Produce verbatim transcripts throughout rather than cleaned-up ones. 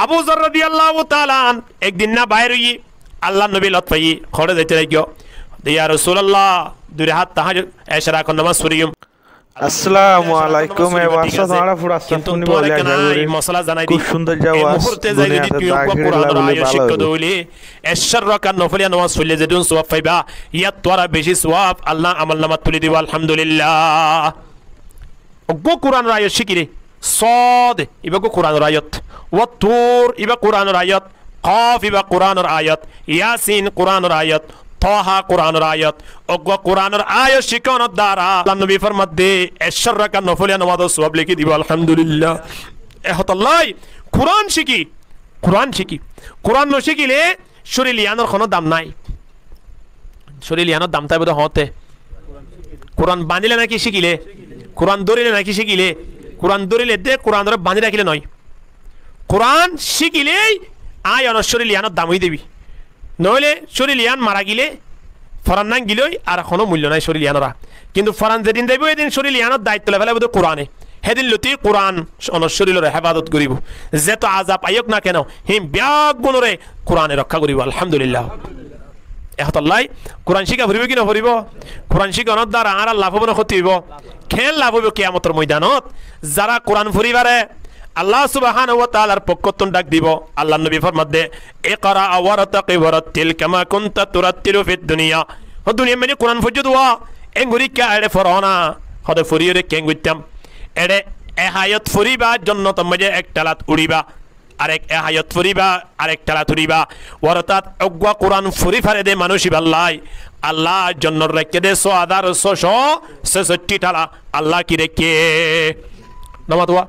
Abu Zar radiyallahu taala anh ek din na bair óiye, Allar nobi lot faiyé, hoçé zaito laiggó. De, "Ya Rasulallah, dui rakát tahajjud, ecór rakát nomaz foriyum." Assalamu alaikum. E waz tuáñra fura kintu fúnibo buli tuáñra aca gorí. Mosala zanai di. Kúb cúndor waz. E muhurte zai zodi tui uggwá Kuranor ayat cíkko de óile, ecór rakát nofoliya nomaz foille zedún suwab faiba, yar tuáñra beci suwab Allah amol namat tuli dibo, alhamdulillah. Uggwá Kuranor ayat cíkile, Sod, iba uggwá Kuranor ayat. Wattur, iba Kuranor ayat. Kof, iba Kuranor ayat. Yasin, Kuranor ayat. Toha, Kuranor ayat. Uggwá Kuranor ayat cíkonor dara Allar nobi formadde, ecór rakát nofoliya nomazor suwab leki dibo, alhamdulillah. E hotálla Kuran cíki, Kuran cíki. Kuran no cíkile córiliyánor honó dam nai. Córiliyánor dam táibo de hoóñtte. Kuran bañdile náki cíkile? Kuran dórile náki cíkile? Kuran dórile de Kuranore bañdi rakíle noó. Kuran cíkile aññí onor córiliyánor dam ói dibi. Noóile córiliyán mara gile, foran nangilói ar honó muillo nai córiliyánor. Kintu foran zedin zaibo, edin córiliyánor daitto loi félaibo de Kurane. Hédin lóti Kuran onor córilore hefazot goríbo. Zeto azab aiyók na keno, hín beggúnore Kurane rokká goríbo, alhamdulillah. E hotálla Kuran cíka foribó ki no foribó? Kuran cíkonor dara añárar laf óibo né hóti óibo? Keén laf óibo? Kiyamotor moidanot zara Kuran fori fare, Allah subhanahu wa taalar fokkóttun dhak dibo. Allar nobi formadde, "Iqra wartaqi warattil kama kunta turattilu fid dunya." Ó duniyar maze Kuran foijjó de, engorí ekká eçe foro na, hóde foriyóre keén goittám. Eçe e ayat foriba, jonnotor maze ek thalat uçiba. Arek e ayat foriba, arek thalat uçiba. Ortát uggwá Kuran fori fare de manúic íballá Allah jonnot raikké de só házar só cót sesótti thala. Allah ki raikké? Nomatuwa.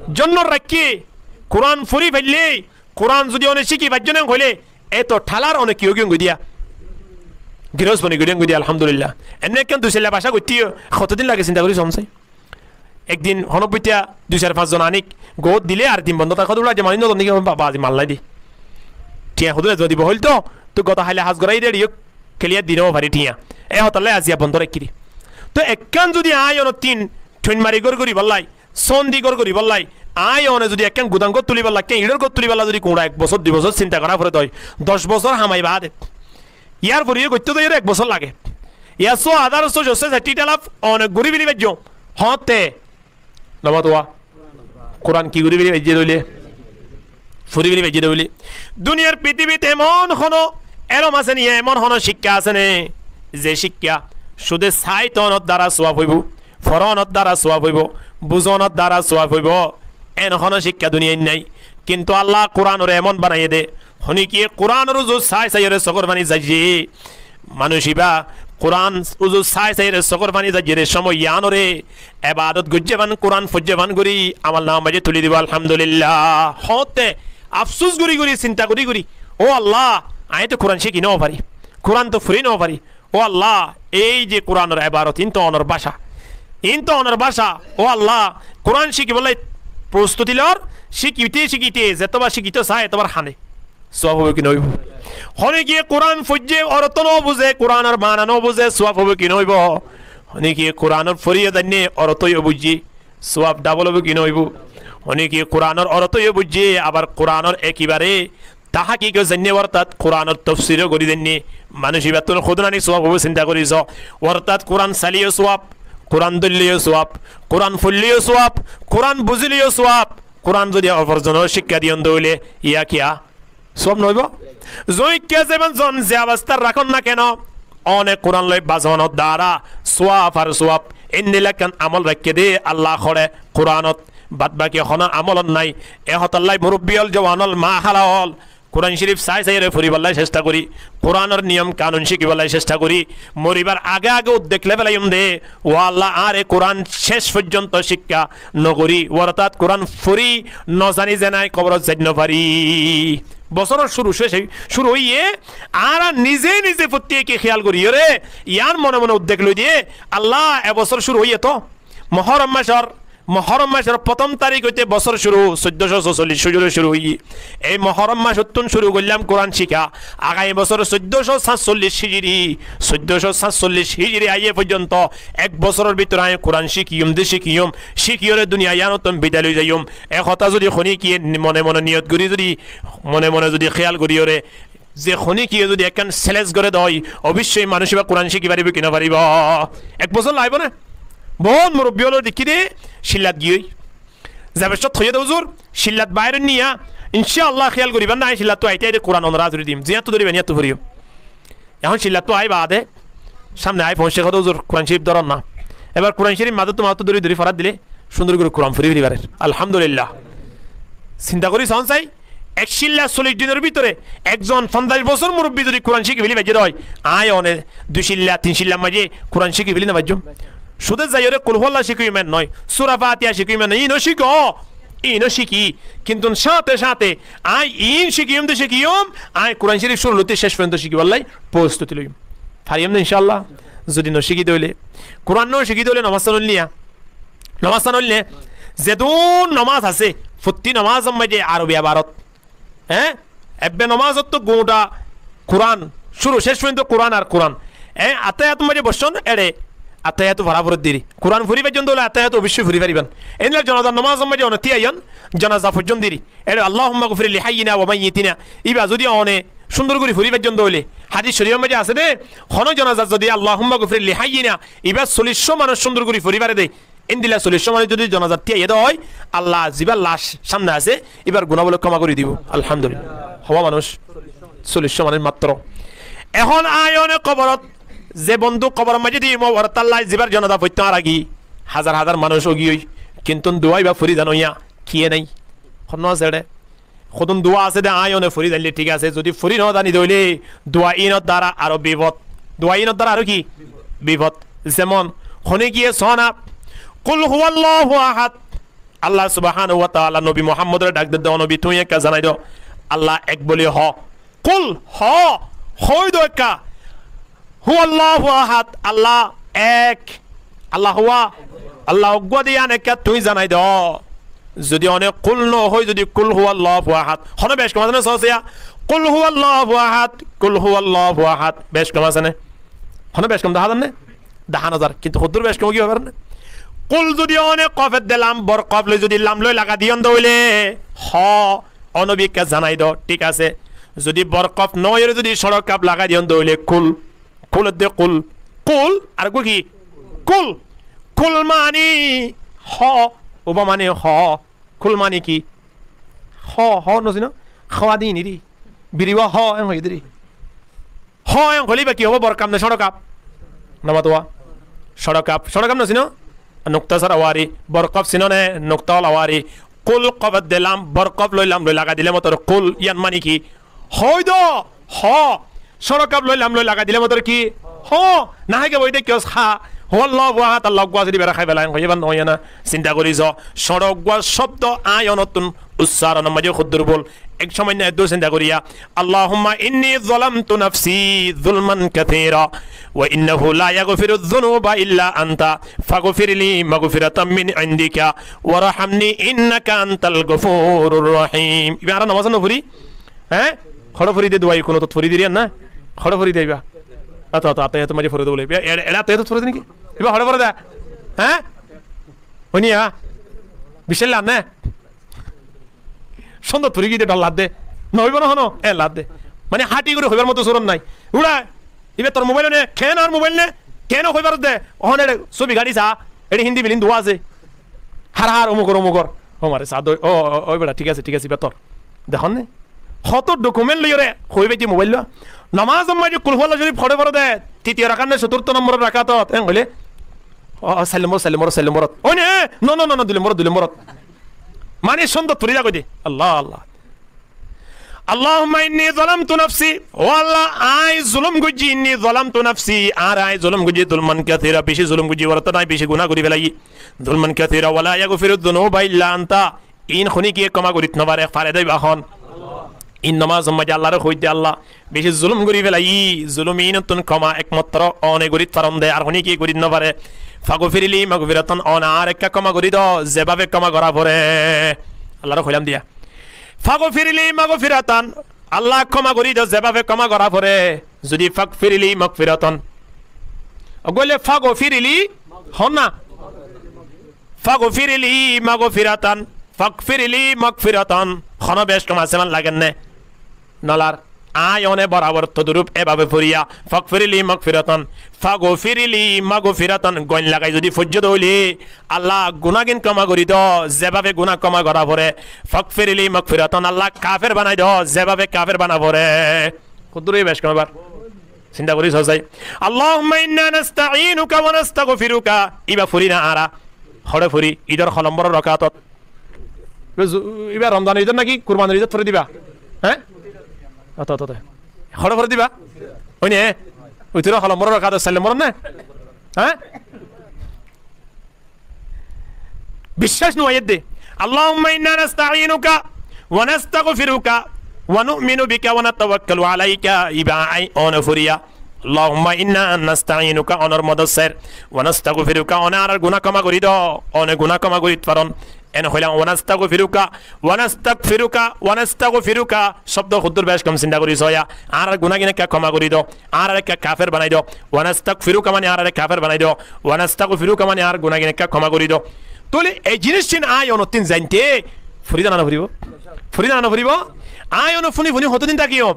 Jonnot raikké. Kuran fori faillé, Kuran zodi one cíki faijjó né hoilé, eto thalar one ki ói giyói diya. Giros boni giyói diya, alhamdulillah. Enne ekkán dui sailla bacá goittó, hotodin lage sinta gorí sómsai. Ekdin honó boitta dui sair fañs zon anik goót dilé ar din bondó táke, hodún aijja maní nodon niki, ba-, bazi mallái di. Thiañ hodún aijja dibo hoil to, tui goto hailla haz goráiye de, yó keliyar di no fari thiañ. E hotálla aijja bondó raikkí di. To ekkán zodi aññí onor tin thuin mari gór goríbolla, sóndi gór goríbolla, aññí one zodi ekkán gudang gór tulíbolla, ekkán içór gór tulíbolla zodi kuñça ek bosór, dui bosór sinta gorá fore toi, doc bosór hamai baade. Yar fore yó goittó de yóre ek bosór lage. Yar só házar só cót sesótti thala one gorí feli faijjó. Hoóñtte? Nomatuwa. Kuran ki gorí feli faijjé de óile? Fori feli faijjé de óile. Duniyar pitibit emon honó elóm asé né, emon honó cíkka asé né, ze cíkka cúde saitonor dara suwab óibo, foronor dara suwab óibo, buzonor dara suwab óibo, en honó cíkka duniyait nái. Kintu Allah Kuranore emon banaiyé de, honikiye Kuranor uzu sai saiyóre sókor faní zaijjé. Manúic íba Kuran uzu sai saiyóre sókor faní zaijjé de cómoi yíanore ebadot goijjé fán, Kuran foijjé fán gorí amolnamar maze tulí dibo, alhamdulillah. Hoóñtte afsús gorí gorí, sinta gorí gorí, ó Allah, aññí to Kuran cíki no fari, Kuran to fori no fari. Ó Allah, ei ze Kuranor ebarot, iín to onor báca. Iín to onor báca. Ó Allah, Kuran cíkibolla prostuti lor, cíkite cíkite, zetobár cíkito saá, etobár hane. Suwab óibo ki no óibo? Honikiye Kuran foijjé, orto no buzé, Kuranor maána no buzé, suwab óibo ki no óibo? Honikiye Kuranor fori yó zainné, orto yó buijjé, suwab dabol óibo ki no óibo? Honikiye Kuranor orto yó buijjé, abar Kuranor ekibare tahakik ó zainné, ortát Kuranor tofsir ó gorí zainné, manúic íbattún hodún aní suwab óibo sinta gorí só. Ortát Kuran sailé yó suwab, Kuran dóille yó suwab, Kuran foillé yó suwab, Kuran buzíle yó suwab, Kuran zodi ofor zonore cíkka diyon de óile, yá kiyá suwab no óibo? Zóikka zebán zon ze abastát rakón na keno, one Kuran loi bazonor dara suwab ar suwab, endilla ekkán amol raikké de Allah hoçé Kuranot, bad baki honó amolot nái. E hotálla murubbi ól, juwan ól, maáhala ól, Kuran Córif sai saiyóre foribolla cesta gorí, Kuranor niyom kanun cíkibolla cesta gorí, moribar age age uddek loi felaiyum de, ó Allah, añáre Kuran céc foijjonto cíkka no gorí, ortát Kuran fori no zani zenai koborot zai no fari. Bosóror cúru céc, cúru óiye, añára nize nize fottí eki kéyal goríyore, yían mone mone uddek loi de, Allah, e bosór cúru óiye to, Muhorrom macór Mohoróm macór fottóm tarík óite bosór cúru, soiddó cót sótcollic hijiri cúru óiye. Ei Mohoróm macóttún cúru goillám Kuran cíka. Agami bosór soiddó cót sátcollic hijiri, soiddó cót sátcollic hijiri aiyé foijjonto ek bosóror bútore añí Kuran cíkiyum de cíkiyum, cíkiyóre duniya yíanottún bidai loi zaiyum. E hotá zodi honíkiye ni-, mone mone niyot gorí zodi, mone mone zodi héyal goríyore, ze honíkiye zodi ekkán seles goré de ói, oboiccói manúic íba Kuran cíki faribó ki nofaribó? Ek bosór lagibo né? Bout murobbi ókkol dekkí de, cíllat giyói. Ze beccót hoiyé de huzur, cíllat baáre niya, incá Allah héyal goríba né, añí cíllattú aite aite Kuran onora zuri dim. Ziyánttú dóriba yíanttú foriyó. Ehón cíllattú aái baade, sámne aái foóñiccé hoó de huzur, Kuran Córif dóron na. Ebar Kuran Córif mazóttu mazóttu dóri dóri forát dile, cúndor gorí Kuran fori fari farer. Alhamdulillah. Sinta gorí soón sai, ek cílla sollic dinor bútore ekzon fonzaic bosór murobbi zodi Kuran cíki feli faijjé de ói, añí one dui cílla, tin cíllar maze Kuran cíki feli no faijjum? Cúde zaiyóre Kul Huwallah cíkiyum en noó, Sura Fatiha cíkiyum en noó, iín ó cíko, iín ó cíki. Kintu cáñte cáñte añí iín cíkiyum de cíkiyum, añí Kuran Córif cúru lóti céc foijjonto cíkibálla fostúti loiyum. Fariyum de incá Allah? Zodi no cíki de óile, Kuran no cíki de óile nomás sán óil niya? Nomás sán óil né? Zedún nomás asé, fottí nomásor maze Arobi ebarot. Eé? Ebbe nomásottú guñça Kuran, cúru céc foijjonto Kuran ar Kuran. Eé, attahiyatur maze boiccón, eçe attahiyattú fora foribó deri. Kuran fori faijjón de óile attahiyattú oboiccói fori faribán. Endilla jonazar nomásor maze one tíyaiyón, jonaza foijjón deri. Eçe Allahumma gfir li hayyina wa mayyitina. Íba zodi one cúndor gorí fori faijjón de óile, hádis córifor maze asé de, honó jonazat zodi Allahumma gfir li hayyina, íba sollic cót manúic cúndor gorí fori fare de, endilla sollic cót manúic zodi jonazat tíyaiyé de ói, Allah zibá lac sámne asé, íbar guná bóle kóma gorí dibó. Alhamdulillah. Hoó manúic? Sollic cót manúic mattro. Ehón añí one koborot, ze bondú koboror maze di mo, ór tallá zibár jonaza foittó ar agi, házar házar manúic ógiyoi, kintu duwa íba fori zano yá, kiyé nái. Honnúa asé eçe? Hodún duwa asé de añí one fori zainle thík asé, zodi fori no zani de óile duwa iínor duara aró bifot. Duwa iínor duara aró ki? Bifot. Zemon, honíkiye soóna, Kul huwallahu ahad. Allah subhanahu wa taala nobi Muhammodore dhak de de, "Ó nobi, tuñí ekká zanai do, Allah ek buli hoó." Kul, hoó, hoói do ekká. Huwallahu ahad, Allah ek. Allah huwa, Allah uggúa de yían ekká tuñí zanai do. Zodi one kul no hoói, zodi kul huwallahu ahad, honó bec kom asé né? Soó saiya, kul huwallahu ahad, kul huwallahu ahad, bec kom asé né? Honó bec kom dahá zar né? Dahá no zar, kintu hoddúr bec kom ói giyé hoói faron né? Kul zodi one kof edde lam, bor kof loi zodi lam loi lagai diyon de óile, hoó, ó nobi ekká zanai do, thík asé. Zodi bor kof no óiyore zodi cóñço kaf lagai diyon de óile kul, kul edde kul, kul, ar uggúa ki? Kul. Kul mani hoó, uba mani hoó. Kul mani ki? Hoó, hoó no sino? Háwa de iín ri. Biriwa hoó en hoiyé de ri. Hoó en hoilé íba ki hoibó? Bor kaf né cóñço kaf? No mató. Cóñço kaf, cóñço kaf no sino? Nukta sára wari, bor kof sino né, nukta ola wari. Kul kof edde lam, bor kof loi lam loi lagai dile motor kul, yían mani ki? Hoói do, hoó. Cóñço kaf loi lam loi lagai dile motor ki? Hoó. Nahái ke boi de kiyós há. Huwallahu ahad, Allah uggúa asé de, íbare hái fela en hoiyé, íba no hoiyé na. Sinta gorí soó, cóñço uggúa cóbdo añí onottún uccaronor maze hoddúr bul. Ek cómot na eddúr sinta goríya. Allahumma inni zolamtu nafsi zulman kathira, wa innahu la yaghfiru zunuba illa anta, faghfirli maghfiratan min indika, warhamni innaka antal ghafurur rahim. Íba añára nomásot no fori? Hé? Hoçé fori de duwa, kunutot fori de ri na? Hoçé fori de íba? Ato, ato, ato, ato, maze fori de bóle. Íba, eçe, eçe ato, ato fori de niki? Íba hoçé fori de? Hé? Honiya? Biccá lage né? Cóndot fori giyé de dhor lage de. No óibo no hono? E lage de. Mane háñti gorí hoibar moto surot nai. Ura, íba tor mobail né? Keén añár mobail né? Keén hoi faros de? Ohón eçe sóbi gaçi sa. Eçe Hindi film duwa asé. Hár hár omukor omukor. Ó mare sa doi. Ó, ó, ó, ó, bera, thík asé, thík asé, íba tor. Dekón né? Hoto dokument loiyóre hoi faijje mobail loi. Nomásor maze Kul Huwallahu Corif hoçé fore de, titiyo rakat né cotúrtho nombor rakatot, en hoilé, ó, ó, sair nombor, sair nombor, sair nombor. Ói né, no, no, no, no, dui nombor, dui nombor. Mani cóndot fori zagói de. Allah, Allah. Allahumma inni zolamtu nafsi. Ó Allah, añí zulum goijjí, inni zolamtu nafsi. Añáre añí zulum goijjí, zulman kathira, beci zulum goijjí, orthat añí beci guná gorí felaiyí. Zulman kathira, wa la yaghfiru zunuba illa anta. Iín honíkiye kóma gorít nofare, fare de íba hon? Iín nomásor maze Alláre hoóidde, Allah, beci zulum gorí felaiyí, zulum iínottún kóma ekmatro One gorít faron de, ar honíkiye gorít nofare. Fagfirli magfiratan, one añáre ekká kóma gorí do, zebábe kóma gorá foré. Allaré hoilam diya. Fagfirli magfiratan, Allah kóma gorí do, zebábe kóma gorá foré. Zodi fagfirli magfiratan. Ógole fagfirli, hon na. Fagfirli magfiratan, fagfirli magfiratan. Hono bec kom asé man lager né? Nolar. Añí one borabor todurup ebabe foriya, fagfirli magfiratan, fagfirli magfiratan. Goin lagai zodi foijjó de óile, Allah, gunagin kóma gorí do, zebábe guna kóma gorá foré. Fagfirli magfiratan, Allah, kafer banai do, zebábe kafer bana foré. Hoddúr bec kom ebar? Sinta gorí só sai. Allahumma inna nasta'inuka wa nastagfiruka. Iba fori na añára. Hoçé fori, Idor ho lombor rakatot. Iba zu-, iba Romzanor Idot naki Kurbanir Idot fori diba? Hé? Ot, ot, ot. Hoçé fori diba? Ói né? Uitor ho lombor rakatot, sair lombor né? Hé? Biccác no óiye de. Allahumma inna nasta'inuka wa nastagfiruka wa nu'minu bika wa natawakkalu alaika. Iba añí one foriya. Allahumma inna nasta'inuka, onor modot sair. Wa nastagfiruka, one añárar guna kóma gorí do. One guna kóma gorí faron. En hoilam, wa nastagfiruka, wa nastagfiruka, wa nastagfiruka. Cóbdo hoddúr bec kom sinta gorí só ya. Añárar gunagin ekká kóma gorí do. Añárar ekká kafer banai do. Wa nastagfiruka mani añárar kafer banai do. Wa nastagfiruka mani añárar gunagin ekká kóma gorí do. Tóile e jinis cin añí onottin zainte fori zana no foribo? Fori zana no foribo? Añí one funi funi hotodin tákiyum?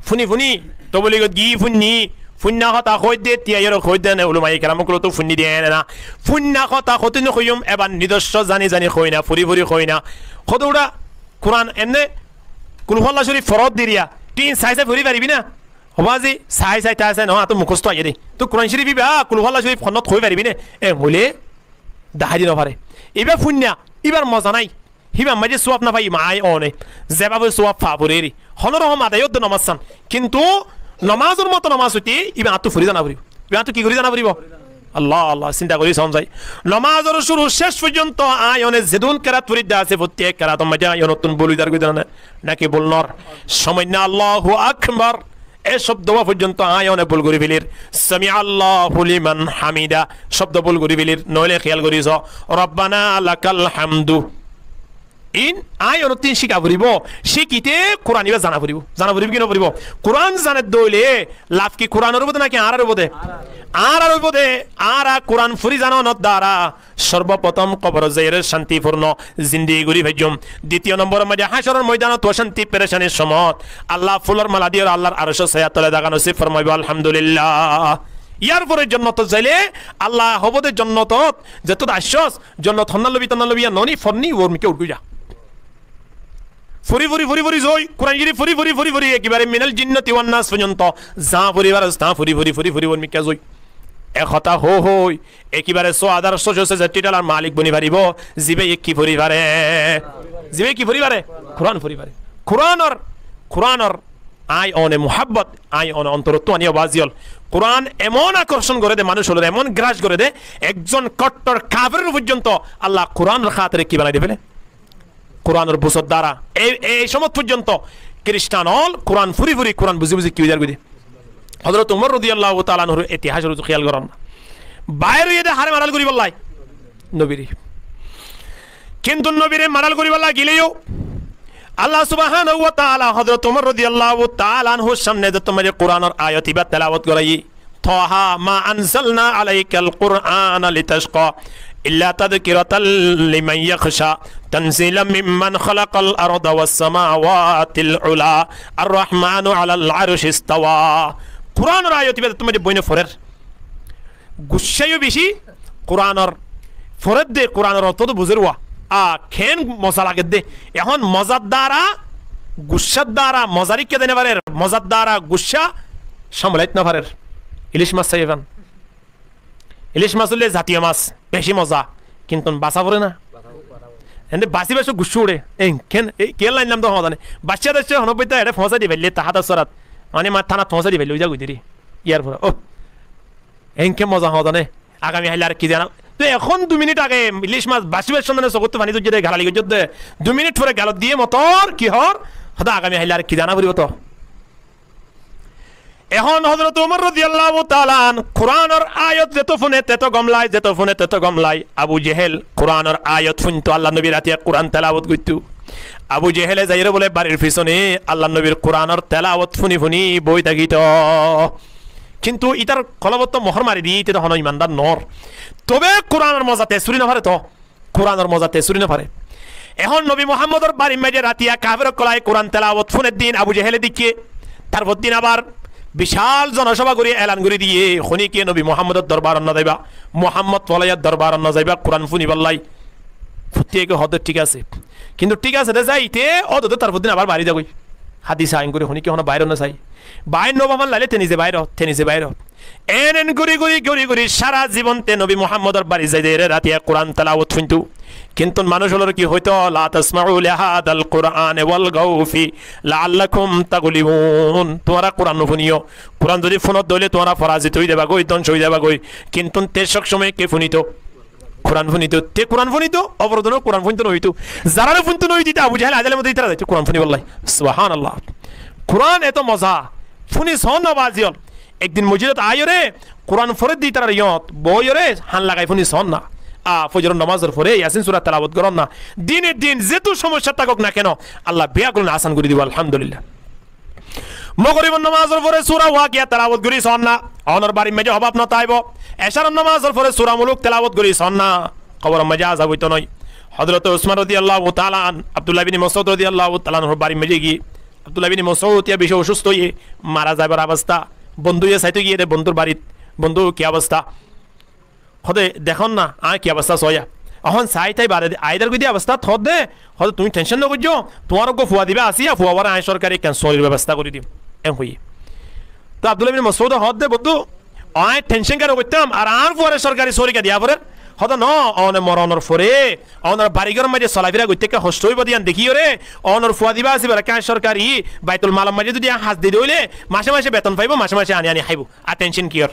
Funi funi, toboligot giyí funní, funna hotá hoóidde, tiyaiyóre hoóidde né, ulamaye keram ókkol ottu funní de né na. Funna hotá hotodin hoiyum, ebar nidoccó zani zani hoi na, fori fori hoi na. Hoto uça Kuran emne Kulhuwallah Corif forot diriya, tin sai sai fori faribi na? Hobazi sai sai tai sai no, añáttu mukosto aiyé de. Tui Kuran Corif iba Kulhuwallah Corif honnot hoi faribi ne? E hoile dahái di no fare. Iba funna, ibar moza nái. Híbar maze suwab no faiyum añí one, zebábe suwab fa foré eri. Honó rohom adai ódde nomaz san. Kintu nomazor moto nomaz óite íba añáttu fori zana foribo. Íba añáttu ki gorí zana foribo? Allah, Allah, sinta gorí só sai. Nomazor cúru céc foijjonto añí one zedún kerat foridde asé, fottí ek kerator maze añí onottún bul ói zar goi de né, naki bul nor? Somoinna Allahu Akbar. E cóbdo ówa foijjonto añí one bul gorí felir. Sami Allahu liman hamida cóbdo bul gorí felir. Noóile hiyal gorí só, Rabbana lakal hamdu. Iín añí onottún cíka foribo. Cíkite Kuran íba zana foribo. Zana foribo ki no foribo? Kuran zane de óile laf ki Kuranor uore naki añárar uore? Añárar uore. Añára Kuran fori zana onor dara sorboprotom koborot zaiyóre cánti furno zindigi gorí faijjum. Ditiyo nomboror maze hácoror moidanot ocánti perecanir somot Allah fulor mala diyóre Allar arcor saya tole zaga nosib formaibo, Alhamdulillah. Yar fore jonnotot zaile Allah hobo de jonnotot, zettú aiccós, jonnot honnán lobi tonnán lobi, yar noni, fonni, uor mikká uth goi za. Fori fori fori fori zoi, Kuran Corif fori fori fori fori, ekebare minal jinnati wan nas foijjonto za fori faros ta fori fori fori fori uor mikká zoi. E hotá hoói hoói ekebare só házar sóco sesatti thalar malik boni faribo, zibe ki fori fare? Zibe ki fori fare? Kuran fori fare. Kuranor, Kuranor añí one muhabbot, añí one ontorottú aní, o bazi ol. Kuran emon akorcon gore de manúc ólore, emon grac gore de, ekzon kottor kaferor foijjonto Allah Kuranor hátire ki banai di fele? Kuranor buzor dara. Ei, ei somot foijjonto Kiristan ól Kuran fori fori, Kuran buzi buzi ki ói zar goi de. Hozrot Umor rodiyallahu taala anhur itihasor uzu hiyal goron. Bair óiye de hare maral goríbolla? Nobire. Kintu nobire maral goríbolla gileyó Allah subhanahu wa taala Hozrot Umor rodiyallahu taala anhur samne de tómare Kuranor ayot íba telawot goraiyé. Taha ma anzalna alaikal Qur'ana litashqa illa tadhkiratan liman yakhsha tanzilan mimman khalaqal arda was samawatil ula arrahmanu alal arshi istawa. Kuranor ayot íba de tómare boine forer. Guccá yó beci Kuranor, foredde Kuranor ortó to buzér uwá. A, keén moza lagedde. Ehón mozar dara, guccár dara, mozar ikká zai no farer, mozar dara guccá samolait no farer. Ilic mas sai fán. Ilic mas óile zatiyo mas, beci moza. Kintu basa fore na. Ende basi basi guccá uçe. Enken, e, kiyólla ainlam to hozane. Bacca dacca hono boita ere foñsai di faille ta hátar sorat. Mane ma thanat foñsai di faille, ói za goi deri. Yar fore, oh. Enke moza hoó zane. Agami hailla ar ki zana? Toi ehón dui minit age ilic mas basi basi sóndone sokóttu faní zoijje de, galali goijjé de. Dui minit fore galot diye motor ki hoór? Hoó de agami hailla ar ki zana foribo to. Ehón Hozrot Umar rodiyallahu taala an Kuranor ayot zeto fúne teto gom lai, zeto fúne teto gom lai. Abu Jehel Kuranor ayot fúnto, Allar nobi ratiya Kuran telawot goitto. Abu Jehele zaiyóre bóle barir fisone Allar nobir Kuranor telawot fúni fúni boi tákito. Kintu ítar kolbot to mohór mari diyé, íte to honó imandar noór. Tobe Kuranor moza te suri nofare to. Kuranor moza te suri nofare. Ehón nobi Muhámmodor barir maze ratiya kafer ókkol ai Kuran telawot fúner din Abu Jehele deikké, tarfor din abar bical zonosoba gorí elan gorí diyé, honíkiye nobi Muhámmodor dorbarot no zaiba, Muhámmod folaiyar dorbarot no zaiba Kuran fúnibálla. Fottí eke hoó de thík asé, kintu thík asé de zaite, ódode tarfor din abar bair zagói. Hadis ain gorí honíkiye honó bair no sai. Bair no fán laile te nize bair, te nize bair. En en gorí gorí gorí gorí sára zibon te nobi Muhámmodor barit zai zaiyóre ratiya Kuran telawot fúnto. Kintu manúc ólor ki hoito, "La tasma'u li hadal Qur'ani walgaw fi la'allakum taglibun." Tuáñra Kuran no fúniyo. Kuran zodi fúno de óile tuáñra forazit ói zaiba goi, dóngco ói zaiba goi. Kintu te sób somoi ke fúnito? Kuran fúnito. Te Kuran fúnito, ofor zone Kuran fúnto no hoito. Zarare fúnto no hoito, íte Abu Jehel aidale moto ítara zaito Kuran fúnibálla. Subhanallah. Kuran eto moza. Fúni soón na bazi ól. Ek din mosjidot aiyóre Kuran fore de ítarar yót boiyóre han lagai fúni soón na. A, fozoror nomazor fore Yasin sura telawot goron na. Dine din zeto somosya tákok na keno, Allah beggún asan gorí dibo, alhamdulillah. Mogoribor nomazor fore sura Wakiya telawot gorí soón na, onor barir maze hobab no táibo. Ecaror nomazor fore sura Muluk telawot gorí soón na, koboror maze azab óito noi. Hozrot Usman rodiyallahu taala an, Abdullah ibni Masud rodiyallahu taala anhur barir maze giyé, Abdullah ibni Masud ya beci osústo óiye mara zaibar obosta, bondúye saito giyé de bondúr barit, "Bondú, ki obosta?" Hoó de, "Dekón na, añí ki obosta soóya." Ehón sai tai bare de, aidar goi de obosta hoó de, hoó de, "Tuñí thencon no goijjo, tuáñr uggwá fua diba asé, ya fua uare añí sorkari ekkán sórir bebosta gorí dim." En hoiyé. To Abdullah ibni Masud hoó de, "Bondú, añí thencon kiyá goittám, ar añár fuare sorkari sóri kiyá diya forer?" Hoó de, "No, one moronor fore, onor bari góror maze solafira goitté ekká hoctó óibo de yián dekíyore, onor fua diba asé, ibare ekká sorkari Baitul Malor maze zodi añí ham di de óile, mace mace beton faibo, mace mace ani ani háibo, ar thencon kiyór?"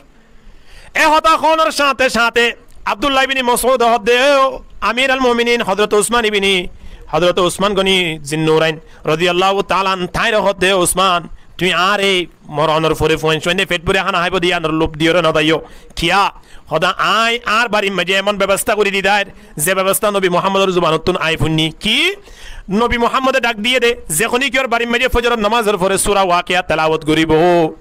E hotá hoónor cáñte cáñte Abdullah ibni Masud hoó de, "Ó Amir al Muminin Hozrot Usman ibni, Hozrot Usman Goni Zinnurain rodiyallahu taala an, tañíre hoó de, 'Usman, tuñí añáre moronor fore fuain suaine fet bóri hána háibo de yiánor luf diyóre no zaiyo. Kiyá?'" Hoó de, "Añí añár barir maze emon bebosta gorí di dair, ze bebosta nobi Muhámmodor zubanottún añí fúinni." Ki? Nobi Muhámmode dhak diyé de, ze honíkiyór barir maze fozoror nomazor fore sura Wakiya telawot goríbo,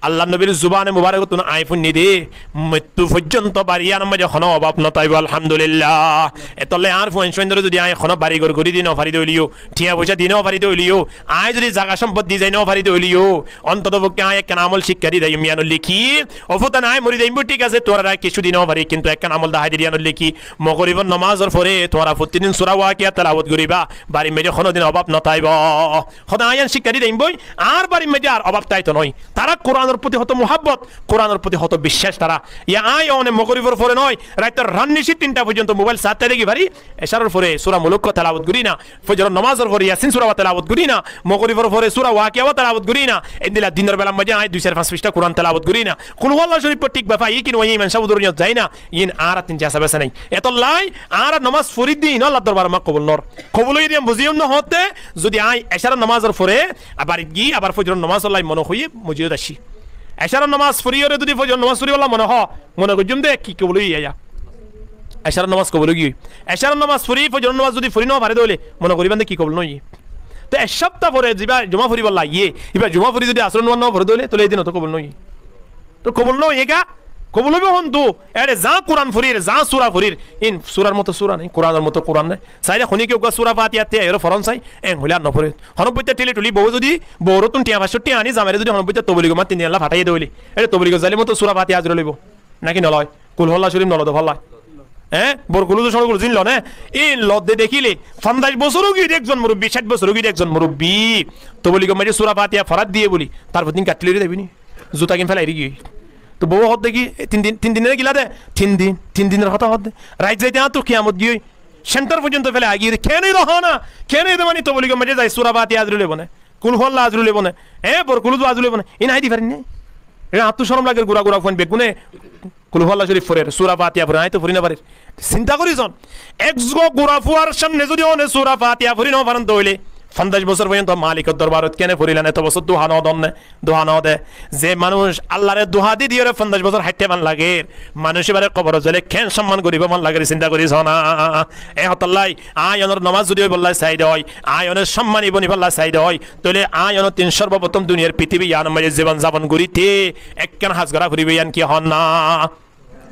Allar nobir zubane mubarokottún añí fúinni de, moittu foijjonto bari yiánor maze honó obab no táibo, alhamdulillah. Etolla añár fuain suaindore zodi añí honó bari gór gorí di no fari de óileyo, thiañ foicá di no fari de óileyo, añí zodi zaga sompot di zai no fari de óileyo, ontoto fokke añí ekkán amol cíkka di zaiyum yiánolla ki? Ó futain, añí mori zaiyum boi, thík asé, tuáñrare añí kessú di no fari, kintu ekkán amol dahái dir yiánolla ki? Mogoribor nomazor fore tuáñra fottí din sura Wakiya telawot goríba, barir maze honó din obab no táibo. Hoó de, añí yián cíkka di zaiyum boi, añár barir maze ar obab táito no. Tará Kuranor foti hoto muhábbot, Kuranor foti hoto biccác tará. Yá añí one mogoribor fore no, raitor rannici tinta foijjonto mubail sái táki fari, ecaror fore sura Muluk telawot gorí na, fozoror nomazor fore Yasin sura telawot gorí na, mogoribor fore sura Wakiya telawot gorí na, endilla dinor belar maze añí dui sair fañs fisthá Kuran telawot gorí na, Kul Huwallahu Corif thík báfe aiyí ki no aiyí, imam sáb or iáñt zai na, iín añárar tin jasabesa nai. Etolla añára nomaz fori de iín Allar dorbarot kobul noór. Kobul óiye de yián buzí no hoótte, zodi añí ecaror nomazor fore barit giyí abar fozoror nomazolla mone hoiyé mosjidot aiccí. Ecaror nomaz foriyóre zodi fozoror nomaz foribálla mone hoó, mone goijjum de ki kobul óiye yá. Ecaror nomaz kobul ói giyói. Ecaror nomaz fori, fozoror nomaz zodi fori no fare de óile, mone goríban de ki kobul no óiye. Te ek háfta fore ziba juma foribálla aiyé, iba juma fori zodi asror nomaz no fore de óile, tóile edin oto kobul no óiye. To kobul no óiye ká? Kobul óibo hontu? Ere zaá Kuran forir, zaá sura forir, iín surar moto sura nái, Kuranor moto Kuran nái. Saile honíkiye uggwá sura Fatiha te aiyóre foron sai, en hoile ar no fore. Honó boitta thili thuli bou zodi, bourottún thiañ fañs cót thiañ aní zamare zodi honó boitta toboligor maze tin din ella fatháiye de óile, ere toboligor zaile moto sura Fatiha azuri loibo. Naki no loi? Kul Huwallahu Corif no loi de falla. Eé? Bor kuluzu, cóñr kuluzu iín lo né? Iín lo de dekíle, fonzaic bosór ói giyói de ekzon murubbi, cáith bosór ói giyói de ekzon murubbi, toboligor maze sura Fatiha forai diyé buli, tar fottin gattí loi zaibo ni? Zuta gín félai ri giyói. To bou hoó de ki, tin din, tin din ere gila de, tin din, tin dinor hotá hoó de. Rait zaite añáttu kiyamot giyói, sentar foijjonto félai ai giyói de, kene ro hoó na, kene de mani toboligor maze zai sura Fatiha azuri loibo né? Kul Huwallahu azuri loibo né? Eé, bor kuluzu azuri loibo né? Iín añí di farir né? Eé, añáttu corom lager, gura gura fuain beggúne Kul Huwallahu Corif forer, sura Fatiha forer, añí to fori no farir. Sinta gorí son, ekzon gura fuar samne zodi one sura Fatiha fori no faron de óile, Fonzaic bosór foijjonto malikor dorbarot kene forilan, eto bosór duha no don né, duha no de. Ze manúic Allaré duha di diyóre fonzaic bosór háitte fán lager, manúic ibáre koborot zaile ken somman goribo fán lager, sinta gori só na. E hotálla añí onor nomaz zodi óibolla sai de ói, añí onor sommani boni bolla sai de ói, tóile añí onor tin sorboprotom duniyar pithibi iyanor maze zibon zabon gorite ekkán ham gora foribo, iyan ki hon na?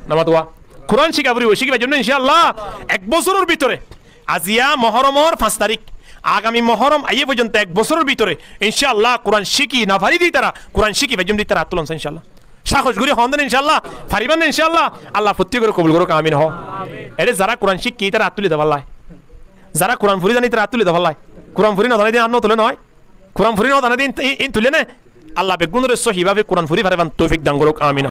Nomaz dua. Kuran cíka foribo, cíki faijjum né incáallah? Ek bosóror bútore. Aziya Mohoromor fañs tarík, agami Mohorom aiyé foijjonto ek bosóror bútore incáallah Kuran cíki no fari de ítara, Kuran cíki faijjum de ítara át tulon sa incáallah. Sahos gori hon de né incáallah, fariban né incáallah? Allah fottí goré kobul gorouk, amin ho. Ere zara Kuran cíkke ítara át tuli de falla. Zara Kuran fori zane ítara át tuli de falla. Kuran fori no zane de át no tule no. Kuran fori no zane de ín, ín, ín tule né. Allah beggúnore sóhi babe Kuran fori fariban toufik dan gorouk, amin.